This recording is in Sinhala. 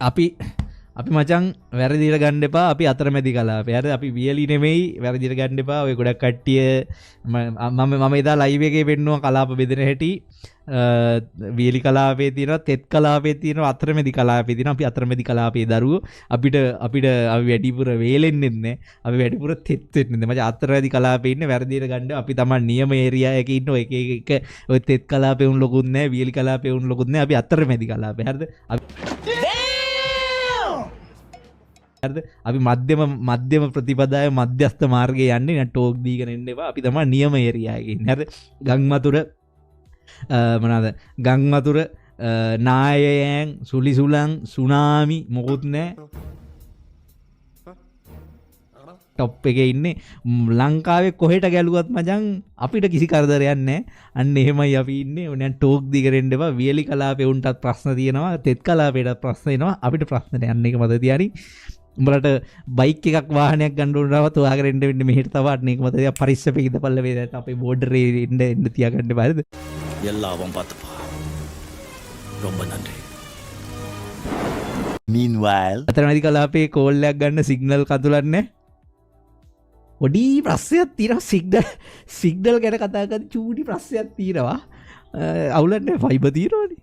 අපි අපි මචං වැරදිට ගන්න එපා. අපි අතරමැදි කලාපේ. හරිද? අපි වියලි නෙමෙයි, වැරදිට ගන්න එපා. ඔය ගොඩක් කට්ටිය මම මම එදා ලයිව් එකේ පෙන්නුවා කලාප බෙදෙන හැටි. වියලි කලාපේ තියෙනවා, තෙත් කලාපේ තියෙනවා, අතරමැදි කලාපේ තියෙනවා. අපි අතරමැදි කලාපේ දරුවෝ. අපිට අපිට අපි වැඩිපුර වේලෙන්නෙත් නෑ, අපි වැඩිපුර තෙත් වෙන්නෙත් නෑ මචං. අතරමැදි කලාපේ ඉන්නේ, වැරදිට ගන්න. අපි තමන් නියම ඒරියා එකේ ඉන්න. ඔය එක එක ඔය තෙත් කලාපේ උන් ලොකුත් නෑ, වියලි කලාපේ උන් ලොකුත් නෑ. අපි අතරමැදි කලාපේ. හරිද? හරිද? අපි මධ්‍යම මධ්‍යම ප්‍රතිපදාවේ මධ්‍යස්ථ මාර්ගයේ යන්නේ නෑ. ටෝක් දීගෙන එන්න එපා. අපි තමයි නියම ඒරියා එකේ ඉන්නේ. හරිද? ගම් වතුර මොනවාද? ගම් වතුර, නායයන්, සුලි සුලං, සුනාමි මොකුත් නෑ. ටොප් එකේ ඉන්නේ. ලංකාවේ කොහෙට ගැලුවත් මචං අපිට කිසි කරදරයක් නෑ. අන්න එහෙමයි අපි ඉන්නේ. ඕනෑන් ටෝක් දීගෙන එන්න එපා. වියලි කලාපේ උන්ටත් ප්‍රශ්න තියෙනවා, තෙත් කලාපේටත් ප්‍රශ්න එනවා. අපිට ප්‍රශ්න නෑ. අන්න ඒක මතක තියාගන්න. උඹලට බයික් එකක් වාහනයක් ගන්න ඕන නවත් ඔයාගෙන එන්න වෙන්නේ මෙහෙට තව. අන්න ඒක මතක තියා පරිස්සමෙන් ඉඳපල්ලා. මේ දැන් අපේ බෝඩර් එකේ එන්න එන්න තියාගන්න එපා. හරිද? எல்லாம் அவன் பார்த்துப்பா. ரொம்ப நன்றி. Meanwhile, අතරමැදි කලාපේ කෝල් එකක් ගන්න සිග්නල් කතුලන්නේ පොඩි ප්‍රශ්නයක් තියෙනවා. සිග්නල් සිග්නල් ගැන කතා කරද්දි චූටි ප්‍රශ්නයක් තියෙනවා. අවුලක් නෑ, ෆයිබර් තියෙනවනේ.